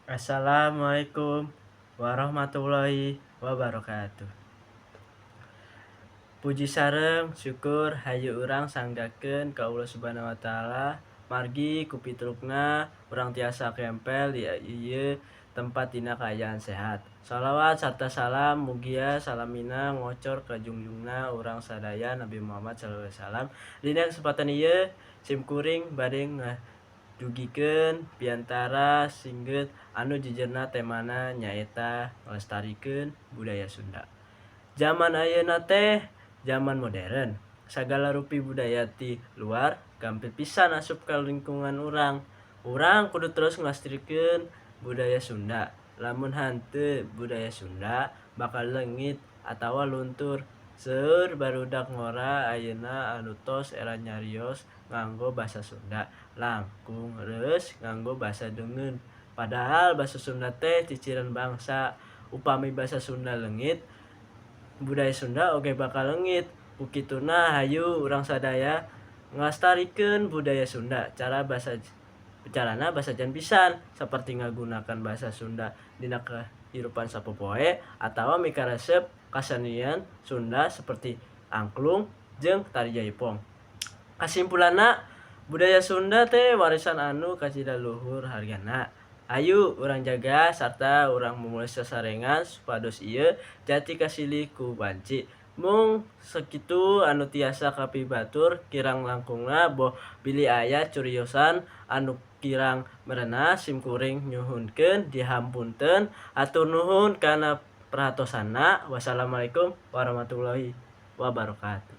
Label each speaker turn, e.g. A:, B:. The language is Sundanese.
A: Assalamualaikum warahmatullahi wabarakatuh. Puji sareng syukur hayu urang sanggakeun ka Allah Subhanahu wa Taala, margi ku pitunjukna urang tiasa kempel di ieu tempat dina kaayaan sehat. Shalawat sarta salam mugia salamina ngocor ka junjungan urang sadaya, Nabi Muhammad sallallahu alaihi wasallam. Dina kesempatan ieu sim kuring bade ngadugikeun piantara singget anu jejerna temana nyaeta ngalestarikeun budaya Sunda. Zaman ayeuna teh zaman modern, sagala rupi budaya ti luar gampil pisan asup ka lingkungan urang. Urang kudu terus ngalestarikeun budaya Sunda, lamun henteu budaya Sunda bakal leungit atawa luntur. Seueur barudak ngora ayeuna anu tos era nyarios nganggo basa Sunda langkung reueus nganggo basa deungeun, padahal basa Sunda teh ciciren bangsa. Upami basa Sunda leungit, budaya Sunda oge bakal leungit. Ku kituna hayu urang sadaya ngalestarikeun budaya Sunda, carana basajan pisan, saperti ngagunakeun basa Sunda dina kahirupan sapopoe atawa mikaresep kasenian Sunda saperti angklung jeung tari jaipong. Kasimpulanna, budaya Sunda teh warisan anu kacida luhur hargana. Hayu urang jaga sarta urang mulih sasarengan supados ieu jati kasilih ku banci. Mung sakitu anu tiasa kapibatur, kirang langkungna boh bilih aya cariosan anu kirang merenah, sim kuring nyuhunkeun dihapunten. Hatur nuhun kana perhatosanna. Wassalamualaikum warahmatullahi wabarakatuh.